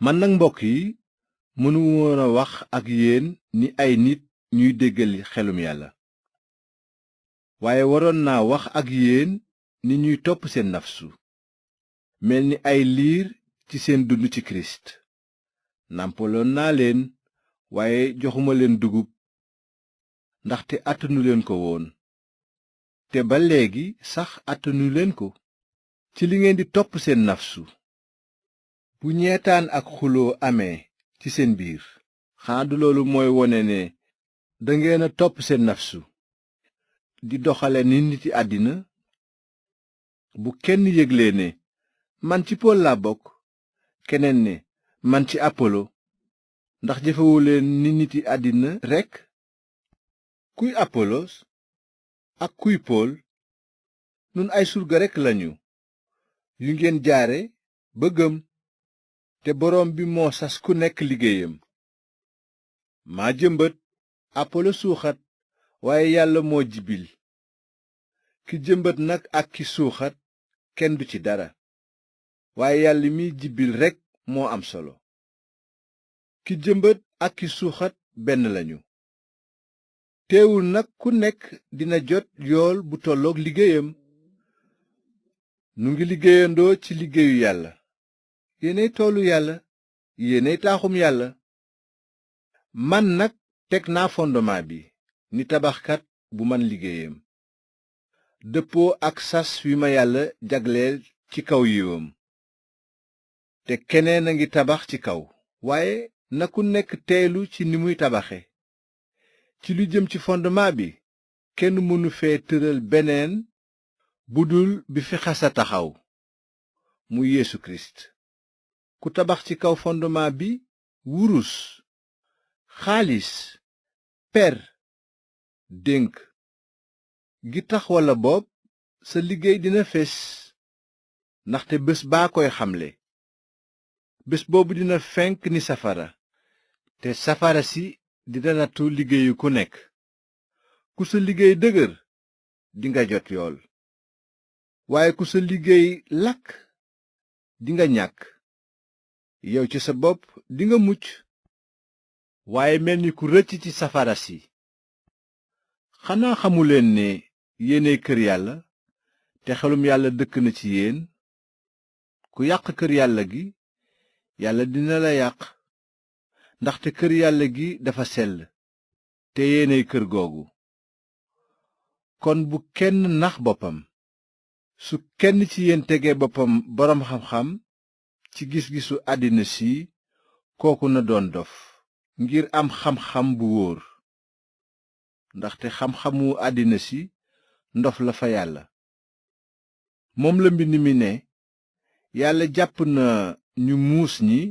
man nag mbokk yi mënu woon a wax ak yéen ni ay nit ñuy déggal xelum yàlla waaye waroon naa wax ak yéen ni ñuy topp seen nafsu mel ni ay liir ci seen dund ci kirist nàmpaloon naa leen waaye joxuma leen dugub ndaxte àttanu leen ko woon te ba léegi sax àttanu leen ko ci li ngeen di topp seen nafsu bu ñeetaan ak xuloo amee ci seen biir xanaa du loolu mooy wone ne dangeen a topp seen nafsu di doxale ni niti àddina bu kenn yëgle ne man ci pool laa bokk keneen ne man ci apolo ndax jëfewuleen ni niti àddina rekk kuy apolos ak kuy pool nun ay surga rekk lañu yu ngeen jaare ba gëm te boroom bi moo sas ku nekk liggéeyam maa jëmbat apolo suuxat waaye yàlla moo jibil ki jëmbat nag ak ki suuxat kenn du ci dara waaye yàlla mi jibil rekk moo am solo ki jëmbat ak ki suuxat benn lañu teewul nag ku nekk dina jot yool bu tollook liggéeyam nu ngi liggéeyandoo ci liggéeyu yàlla yéenay toolu yàlla yéenay taaxum yàlla man nag teg naa fondement bi ni tabaxkat bu man liggéeyam dëppoo ak sas wi ma yàlla jagleel ci kaw yiwam te keneen a ngi tabax ci kaw waaye na ku nekk teelu ci ni muy tabaxe ci lu jëm ci fondement bi kenn mënu fee tëral beneen budul bi fi xasa taxaw muy Yeesu Kirist ku tabax ci kaw fondement bi wurus xaalis per dénk gi tax walla bopp sa liggéey dina fés ndaxte bés baa koy xamle bés boobu dina fenk ni safara te safara si dina nattu liggéeyu ku nekk ku sa liggéey dëgër dinga jot yool waaye ku sa liggéey lakk dinga ñàkk yow ci sa bopp dinga mucc waaye mel ni ku rëcc ci safara si xanaa xamuleen ne yéenay kër yàlla te xelum yàlla dëkk na ci yéen ku yàq kër yàlla gi yàlla dina la yàq ndaxte kër yàlla gi dafa sell te yéenay kër googu kon bu kenn nax boppam su kenn ci yéen tegee boppam boroom xam-xam ci gis-gisu àddina si kooku na doon dof ngir am xam-xam bu wóor ndaxte xam-xamu àddina si ndof la fa yàlla moom la mbind mi ne yàlla jàpp na ñu muus ñi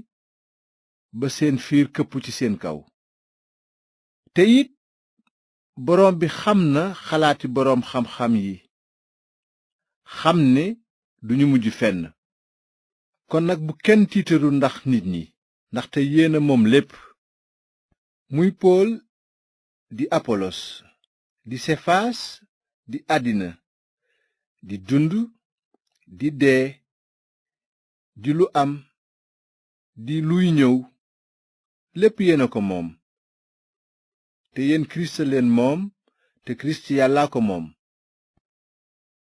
ba seen fiir këpp ci seen kaw te it boroom bi xam na xalaati boroom xam-xam yi xam ne duñu mujj fenn kon nag bu kenn tiitaru ndax nit ñi ndaxte yéena moom lépp muy pool di apolos di sefaas di àddina di dund di dee di lu am di luy ñëw lépp yéena ko moom te yéen kirist leen moom te kirist yàllaa ko moom